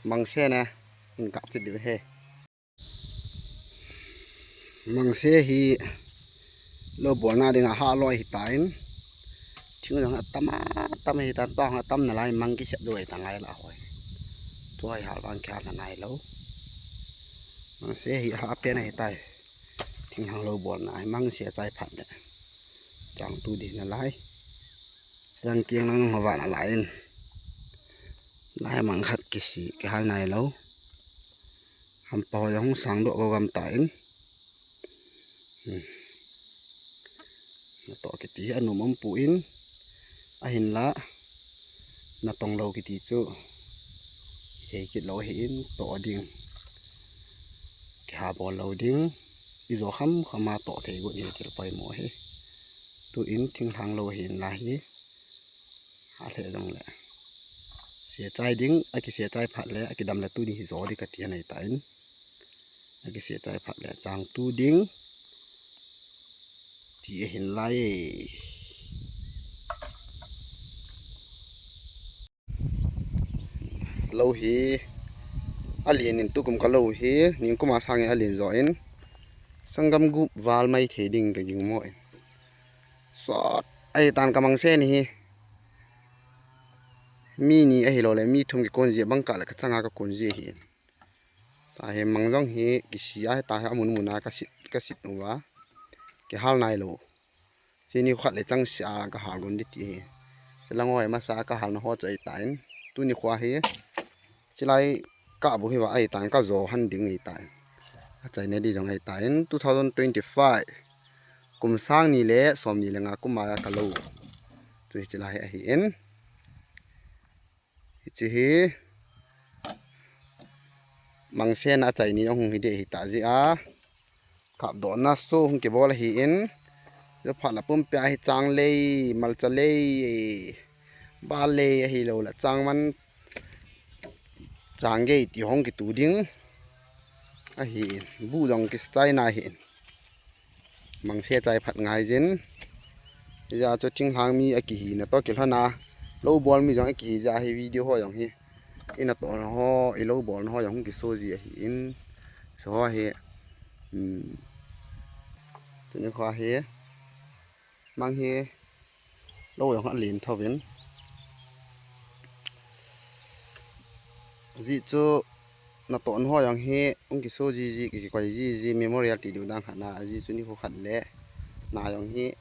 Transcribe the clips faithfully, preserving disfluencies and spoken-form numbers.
Mangse ne, in kap kit diu he. Mangse hi lou bolna dinga hah lou ahitan. Thing jong atam atam ahitan, tua atam nalai mang kisep diu ahitan lai lah hoi. Tua hi hah vang kihah nanai lou. Mangse hi hah pen ahitai. Thinglhang lou bolna hi mangse achai phat le chang tu ding nalai. Chang kiang lang ho vana lai in. Lai mang khat kisi kihal nai lou. Hampa ho jong hung sang doh gam tan. Hmm. Natoh kiti hi anom um poi. Ahinla natong lou kiti chu thei kit lou ahin, toh ding. Kiha bol lou ding. Ijo kham kham a toh thei got hi thil poimo ahi. Tuin thinglhang lou ahin la hi. Ahle jong le. Se chai ding, akise chai phat le, akidam le tu ding hijo ding kati anei tan. Akise chai phat le, chang tu ding. Ti ahin lai. Lou hi. Alen in tukum ka lou hi. Ningkum a sangin alen jo in. Sanggam gup val mai thei ding ka gingmo in. Sot. Ahitan ka mangse ni hi. Mi ni ahilou le, mi thum kikon ji bang kah le ka changa ka kon ji ahi. Tahi mang jong hi kisi a, tahi amun mun a ka sit, ka sit uva. Kihal nai lou. Chini khat le chang sia ka hal gon ding ti hi. Chilang hoi masa ka halna ho chu ahitan. Tuni kho hi. Chilai ka bu hi va ahitan, ka jo han ding ahitan. Achaina di jong ahitan. Two thousand twenty-five. Kum sang ni le som ni le nga kum a ka lou. Chu hi chilai ahin. Hiche hi mangse na achaini jong hung hi ding ahi ta jeh a. Kapdohna chu hung kibol ahin. Jophat la pumpi a hi chang lei, malcha lei, bal lei ahilou le chang man chang gei ti hung kitu ding ahin. Bu jong kichai na ahin. Mangse chai phat ngai jin. Ija chu thinglhang mi akihina toh kilhona. Lou bol mi jong akihi jeh a hi video ho jong hi. Ina tohna ho, ilou bolna ho jong hung kiso ji ahin. So ho hi. Hmm. Tuni kho hi. Mang hi. Lou jong alen tho vin. Ji chu natohna ho jong hi, hung kiso jiji, kikoi jiji, memorial ti diu dang khat na, aji chu nikho khat le, na jong hi,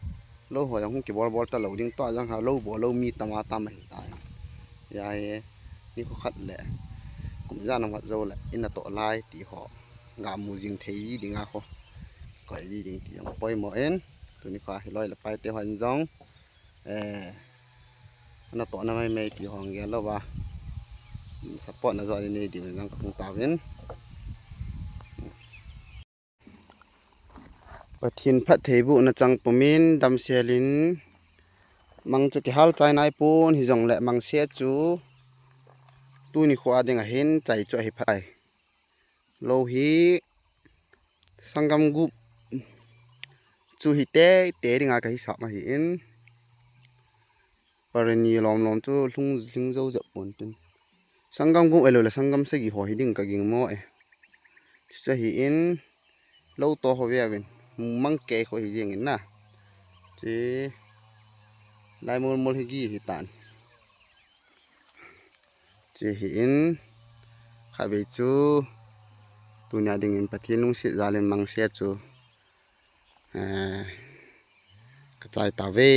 lou ho jong hung kibol bol talou ding, tua jong ha, lou bol lou mi tam a tam ahi ta. Ahi, nikho khat le, kum ja nam khat jou le, ina toh lai ti ho, ga mu jing thei ji ding a kho, kikoi ji ding ti jong, poimo in, tuni kho hi loi le pai te hon jong, Eh, natohna mai mai ti hong gel lou va. Support na jo nei diu nang ka hung tauvin. Pathen phattheibohna chang pumin damsel in mang chu kihal chai nai pon hijong le mangse chu tuni kho a ding ahin chai chu ahi phai. Lou hi sanggam gup chu hi te, te dinga ka hisap ahin. Parani lom lom chu lhung, lhung jou jep pon tin. Sanggam gup elou le sanggam sagi ho hi ding ka gingmo e. Chu ahin lou to ho ve avin. Mang kei kho hi jing in na. Chi lai mol mol hi gi hi tan. Chi hi in khatvei chu tunia dingin Pathen lungset jal in mangse chu, eh, ka chai tauve.